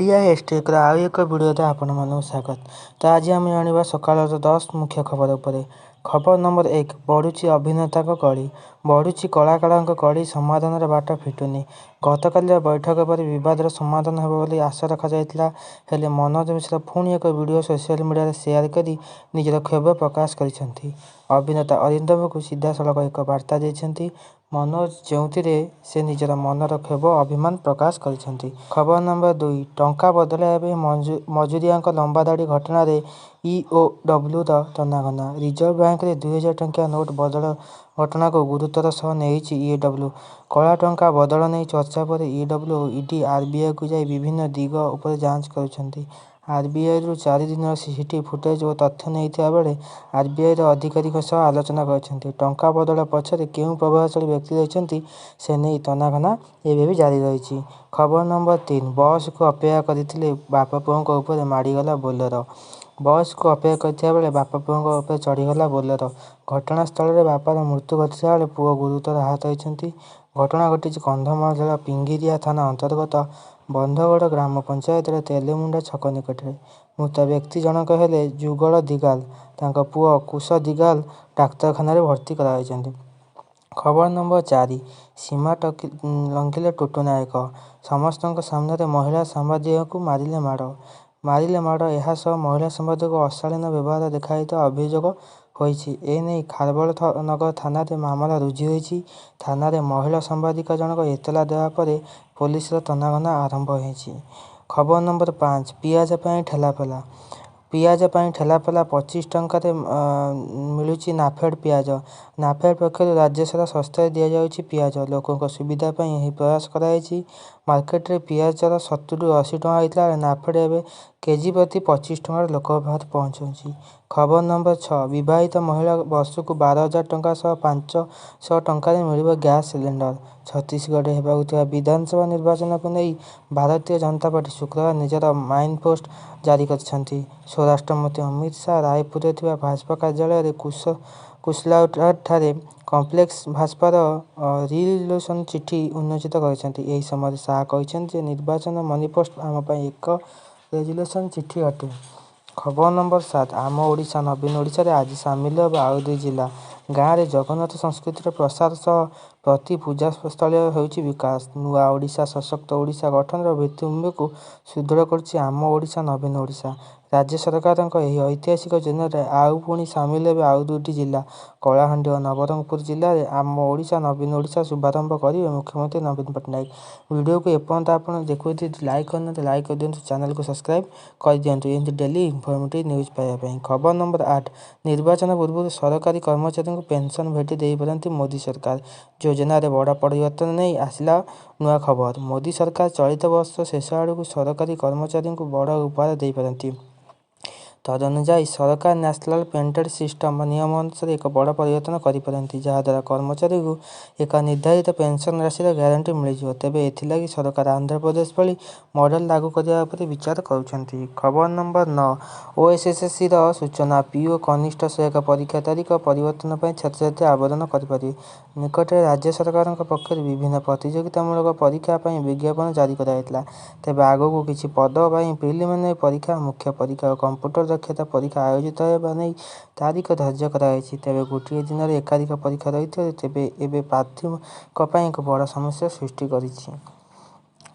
ଓଡ଼ିଆ ଏସ୍ଟେକ୍ର ଆଉ ଏକ ଭିଡ଼ିଓରେ ଆପଣମାନଙ୍କୁ ସ୍ୱାଗତ। ତ ଆଜି ଆମେ ଜାଣିବା ସକାଳର 10 ମୁଖ୍ୟ ଖବର ଉପରେ। ଖବର ନମ୍ବର 1, ବଢ଼ୁଛି ଅଭିନେତାଙ୍କ କଳି, ବଢ଼ୁଛି କଳାକାରଙ୍କ କଳି, ସମାଧାନର ବାଟ ଫିଟୁନି। ଗତକାଲିର ବୈଠକ ପରେ ବିବାଦର ସମାଧାନ ହେବ ବୋଲି ଆଶା ରଖାଯାଇଥିଲା। ହେଲେ ମନୋଜ ମିଶ୍ର ପୁଣି ଏକ ଭିଡ଼ିଓ ସୋସିଆଲ ମିଡ଼ିଆରେ ସେୟାର କରି ନିଜର କ୍ଷୋଭ ପ୍ରକାଶ କରିଛନ୍ତି। ଅଭିନେତା ଅରିନ୍ଦମଙ୍କୁ ସିଧାସଳଖ ଏକ ବାର୍ତ୍ତା ଦେଇଛନ୍ତି ମନୋଜ, ଯେଉଁଥିରେ ସେ ନିଜର ମନର କ୍ଷୋଭ ଅଭିମାନ ପ୍ରକାଶ କରିଛନ୍ତି। ଖବର ନମ୍ବର 2, ଟଙ୍କା ବଦଳାଇବା ପାଇଁ ମଜୁରିଆଙ୍କ ଲମ୍ବା ଧାଡ଼ି ଘଟଣାରେ ଇଓଡବ୍ଲ୍ୟୁର ତନାଘନା। ରିଜର୍ଭ ବ୍ୟାଙ୍କରେ 2000 ଟଙ୍କିଆ ନୋଟ୍ ବଦଳ ଘଟଣାକୁ ଗୁରୁତ୍ୱର ସହ ନେଇଛି ଇଓଡବ୍ଲ୍ୟୁ। କଳା ଟଙ୍କା ବଦଳ ନେଇ ଚର୍ଚ୍ଚା ପରେ ଇଓଡବ୍ଲ୍ୟୁ ଓ ଇଡି ଆରବିଆଇକୁ ଯାଇ ବିଭିନ୍ନ ଦିଗ ଉପରେ ଯାଞ୍ଚ କରୁଛନ୍ତି। ଆରବିଆଇରୁ 4 ଦିନର ସିସିଟିଭି ଫୁଟେଜ ଓ ତଥ୍ୟ ନେଇଥିବା ବେଳେ ଆରବିଆଇର ଅଧିକାରୀଙ୍କ ସହ ଆଲୋଚନା କରିଛନ୍ତି। ଟଙ୍କା ବଦଳ ପଛରେ କେଉଁ ପ୍ରଭାବଶାଳୀ ବ୍ୟକ୍ତି ରହିଛନ୍ତି, ସେନେଇ ତନାଘନା ଏବେ ବି ଜାରି ରହିଛି। ଖବର ନମ୍ବର 3, ବସ୍କୁ ଅପେକ୍ଷା କରିଥିଲେ ବାପ ପୁଅଙ୍କ ଉପରେ ମାଡ଼ିଗଲା ବୋଲେରୋ। ବସ୍କୁ ଅପେକ୍ଷା କରିଥିବା ବେଳେ ବାପ ପୁଅଙ୍କ ଉପରେ ଚଢ଼ିଗଲା ବୋଲେରୋ। ଘଟଣାସ୍ଥଳରେ ବାପାର ମୃତ୍ୟୁ ଘଟିଥିବା ବେଳେ ପୁଅ ଗୁରୁତର ଆହତ ହୋଇଛନ୍ତି। ଘଟଣା ଘଟିଛି କନ୍ଧମାଳ ଜିଲ୍ଲା ପିଙ୍ଗିରିଆ ଥାନା ଅନ୍ତର୍ଗତ ବନ୍ଧଗଡ଼ ଗ୍ରାମ ପଞ୍ଚାୟତର ତେଲିମୁଣ୍ଡା ଛକ ନିକଟରେ। ମୃତ ବ୍ୟକ୍ତି ଜଣକ ହେଲେ ଯୁଗଳ ଦିଗାଲ। ତାଙ୍କ ପୁଅ କୁଶ ଦିଗାଲ ଡାକ୍ତରଖାନାରେ ଭର୍ତ୍ତି କରାଯାଇଛନ୍ତି। ଖବର ନମ୍ବର 4, ସୀମା ଲଙ୍ଘିଲେ ଟୁଟୁ ନାୟକ। ସମସ୍ତଙ୍କ ସାମ୍ନାରେ ମହିଳା ସାମ୍ବାଦିକାଙ୍କୁ ମାରିଲେ ମାଡ଼। ମାରିଲେ ମାଡ଼। ଏହାସହ ମହିଳା ସାମ୍ବାଦିକଙ୍କୁ ଅଶାଳୀନ ବ୍ୟବହାର ଦେଖାଇଥିବା ଅଭିଯୋଗ ହୋଇଛି। ଏନେଇ ଖାରବେଳନଗର ଥାନାରେ ମାମଲା ରୁଜୁ ହୋଇଛି। ଥାନାରେ ମହିଳା ସାମ୍ବାଦିକା ଜଣକ ଏତଲା ଦେବା ପରେ ପୋଲିସର ତନାଘନା ଆରମ୍ଭ ହୋଇଛି। ଖବର ନମ୍ବର 5, ପିଆଜ ପାଇଁ ଠେଲାପେଲା। ପିଆଜ ପାଇଁ ଠେଲାପେଲା। 25 ଟଙ୍କାରେ ମିଳୁଛି ନାଫେଡ଼ ପିଆଜ। ନାଫେଡ଼ ପକ୍ଷରୁ ରାଜ୍ୟ ସାରା ଶସ୍ତାରେ ଦିଆଯାଉଛି ପିଆଜ। ଲୋକଙ୍କ ସୁବିଧା ପାଇଁ ଏହି ପ୍ରୟାସ କରାଯାଇଛି। ମାର୍କେଟରେ ପିଆଜର 70ରୁ 80 ଟଙ୍କା ହୋଇଥିଲା ବେଳେ ନାଫେଡ଼ ଏବେ କେଜି ପ୍ରତି 25 ଟଙ୍କାରେ ଲୋକଙ୍କ ପାଖରେ ପହଞ୍ଚାଉଛି। ଖବର ନମ୍ବର 6, ବିବାହିତ ମହିଳା ବର୍ଷକୁ 12,000 ଟଙ୍କା ସହ 500 ଟଙ୍କାରେ ମିଳିବ ଗ୍ୟାସ୍ ସିଲିଣ୍ଡର। ଛତିଶଗଡ଼ରେ ହେବାକୁ ଥିବା ବିଧାନସଭା ନିର୍ବାଚନକୁ ନେଇ ଭାରତୀୟ ଜନତା ପାର୍ଟି ଶୁକ୍ରବାର ନିଜର ମ୍ୟାନିଫେଷ୍ଟୋ ଜାରି କରିଛନ୍ତି। ସ୍ୱରାଷ୍ଟ୍ରମନ୍ତ୍ରୀ ଅମିତ ଶାହ ରାୟପୁରରେ ଥିବା ଭାଜପା କାର୍ଯ୍ୟାଳୟ କୁଶଲାଉଠାରେ କମ୍ପ୍ଲେକ୍ସ ଭାଜପାର ରିଜଲ୍ୟୁସନ ଚିଠି ଉନ୍ମୋଚିତ କରିଛନ୍ତି। ଏହି ସମୟରେ ଶାହ କହିଛନ୍ତି ଯେ ନିର୍ବାଚନ ମ୍ୟାନିଫେଷ୍ଟୋ ଆମ ପାଇଁ ଏକ ରେଜଲ୍ୟୁସନ ଚିଠି ଅଟେ। ଖବର ନମ୍ବର 7, ଆମ ଓଡ଼ିଶା ନବୀନ ଓଡ଼ିଶାରେ ଆଜି ସାମିଲ ହେବ ଆଉ 2 ଜିଲ୍ଲା। ଗାଁରେ ଜଗନ୍ନାଥ ସଂସ୍କୃତିର ପ୍ରସାର ସହ ପ୍ରତି ପୂଜାସ୍ଥଳୀର ହେଉଛି ବିକାଶ। ନୂଆ ଓଡ଼ିଶା, ସଶକ୍ତ ଓଡ଼ିଶା ଗଠନର ଭିତ୍ତିଭୂମିକୁ ସୁଦୃଢ଼ କରୁଛି ଆମ ଓଡ଼ିଶା ନବୀନ ଓଡ଼ିଶା। ରାଜ୍ୟ ସରକାରଙ୍କ ଏହି ଐତିହାସିକ ଯୋଜନାରେ ଆଉ ପୁଣି ସାମିଲ ହେବେ ଆଉ 2ଟି ଜିଲ୍ଲା। କଳାହାଣ୍ଡି ଓ ନବରଙ୍ଗପୁର ଜିଲ୍ଲାରେ ଆମ ଓଡ଼ିଶା ନବୀନ ଓଡ଼ିଶା ଶୁଭାରମ୍ଭ କରିବେ ମୁଖ୍ୟମନ୍ତ୍ରୀ ନବୀନ ପଟ୍ଟନାୟକ। ଭିଡ଼ିଓକୁ ଏପର୍ଯ୍ୟନ୍ତ ଆପଣ ଦେଖୁଛନ୍ତି, ଲାଇକ୍ କରିନାହାନ୍ତି, ଲାଇକ୍ କରିଦିଅନ୍ତୁ, ଚ୍ୟାନେଲକୁ ସବସ୍କ୍ରାଇବ୍ କରିଦିଅନ୍ତୁ ଏମିତି ଡେଲି ଇନଫର୍ମେଟିଭ୍ ନ୍ୟୁଜ୍ ପାଇବା ପାଇଁ। ଖବର ନମ୍ବର 8, ନିର୍ବାଚନ ପୂର୍ବରୁ ସରକାରୀ କର୍ମଚାରୀଙ୍କୁ ପେନ୍ସନ୍ ଭେଟି ଦେଇପାରନ୍ତି ମୋଦି ସରକାର। ଯୋଜନାରେ ବଡ଼ ପରିବର୍ତ୍ତନ ନେଇ ଆସିଲା ନୂଆ ଖବର। ମୋଦି ସରକାର ଚଳିତ ବର୍ଷ ଶେଷ ଆଡ଼କୁ ସରକାରୀ କର୍ମଚାରୀଙ୍କୁ ବଡ଼ ଉପହାର ଦେଇପାରନ୍ତି। ତଦନୁଯାୟୀ ସରକାର ନ୍ୟାସନାଲ ପେନ୍ସନ୍ ସିଷ୍ଟମ ନିୟମ ଅନୁସାରେ ଏକ ବଡ଼ ପରିବର୍ତ୍ତନ କରିପାରନ୍ତି, ଯାହାଦ୍ୱାରା କର୍ମଚାରୀଙ୍କୁ ଏକ ନିର୍ଦ୍ଧାରିତ ପେନ୍ସନ୍ ରାଶିର ଗ୍ୟାରେଣ୍ଟି ମିଳିଯିବ। ତେବେ ଏଥିଲାଗି ସରକାର ଆନ୍ଧ୍ରପ୍ରଦେଶ ଭଳି ମଡେଲ ଲାଗୁ କରିବା ଉପରେ ବିଚାର କରୁଛନ୍ତି। ଖବର ନମ୍ବର 9, ଓଏସ୍ଏସ୍ସିର ସୂଚନା, ପିଓ କନିଷ୍ଠ ସହାୟକ ପରୀକ୍ଷା ତାରିଖ ପରିବର୍ତ୍ତନ ପାଇଁ ଛାତ୍ରଛାତ୍ରୀ ଆବେଦନ କରିପାରିବେ। ନିକଟରେ ରାଜ୍ୟ ସରକାରଙ୍କ ପକ୍ଷରୁ ବିଭିନ୍ନ ପ୍ରତିଯୋଗିତାମୂଳକ ପରୀକ୍ଷା ପାଇଁ ବିଜ୍ଞାପନ ଜାରି କରାଯାଇଥିଲା। ତେବେ ଆଗକୁ କିଛି ପଦ ପାଇଁ ପ୍ରିଲିମିନାରୀ ପରୀକ୍ଷା, ମୁଖ୍ୟ ପରୀକ୍ଷା ଓ କମ୍ପ୍ୟୁଟର ଦକ୍ଷତା ପରୀକ୍ଷା ଆୟୋଜିତ ହେବା ନେଇ ତାରିଖ ଧାର୍ଯ୍ୟ କରାଯାଇଛି। ତେବେ ଗୋଟିଏ ଦିନରେ ଏକାଧିକ ପରୀକ୍ଷା ରହିଥିବାରୁ ତେବେ ଏବେ ପ୍ରାର୍ଥୀଙ୍କ ପାଇଁ ଏକ ବଡ଼ ସମସ୍ୟା ସୃଷ୍ଟି କରିଛି।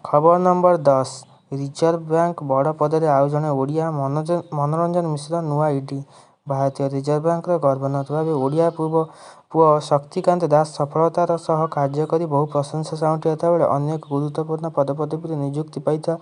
ଖବର ନମ୍ବର 10, ରିଜର୍ଭ ବ୍ୟାଙ୍କ ବଡ଼ ପଦରେ ଆଉ ଜଣେ ଓଡ଼ିଆ, ମନୋରଞ୍ଜନ ମିଶ୍ର ନୂଆ ଇଡି। ଭାରତୀୟ ରିଜର୍ଭ ବ୍ୟାଙ୍କର ଗଭର୍ଣ୍ଣର ଭାବେ ଓଡ଼ିଆ ପୁଅ ଶକ୍ତିକାନ୍ତ ଦାସ ସଫଳତାର ସହ କାର୍ଯ୍ୟ କରି ବହୁ ପ୍ରଶଂସା ସାଉଁଟିଥିବା ବେଳେ ଅନେକ ଗୁରୁତ୍ୱପୂର୍ଣ୍ଣ ପଦପଦବୀରେ ନିଯୁକ୍ତି ପାଇଥିବା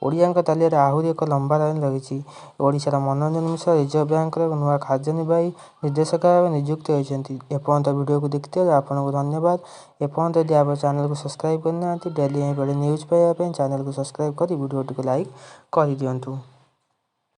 ଓଡ଼ିଆଙ୍କ ତାଲିକାରେ ଆହୁରି ଏକ ଲମ୍ବା ଲାଇନ ଲାଗିଛି। ଓଡ଼ିଶାର ମନୋରଞ୍ଜନ ମିଶ୍ର ରିଜର୍ଭ ବ୍ୟାଙ୍କର ନୂଆ କାର୍ଯ୍ୟନିର୍ବାହୀ ନିର୍ଦ୍ଦେଶକ ଭାବେ ନିଯୁକ୍ତି ହୋଇଛନ୍ତି। ଏପର୍ଯ୍ୟନ୍ତ ଭିଡ଼ିଓକୁ ଦେଖିଥିବାରୁ ଆପଣଙ୍କୁ ଧନ୍ୟବାଦ। ଏପର୍ଯ୍ୟନ୍ତ ଯଦି ଆପଣ ଚ୍ୟାନେଲକୁ ସବସ୍କ୍ରାଇବ୍ କରିନାହାନ୍ତି, ଡେଲି ଏହିଭଳି ନ୍ୟୁଜ୍ ପାଇବା ପାଇଁ ଚ୍ୟାନେଲକୁ ସବସ୍କ୍ରାଇବ୍ କରି ଭିଡ଼ିଓଟିକୁ ଲାଇକ୍ କରିଦିଅନ୍ତୁ।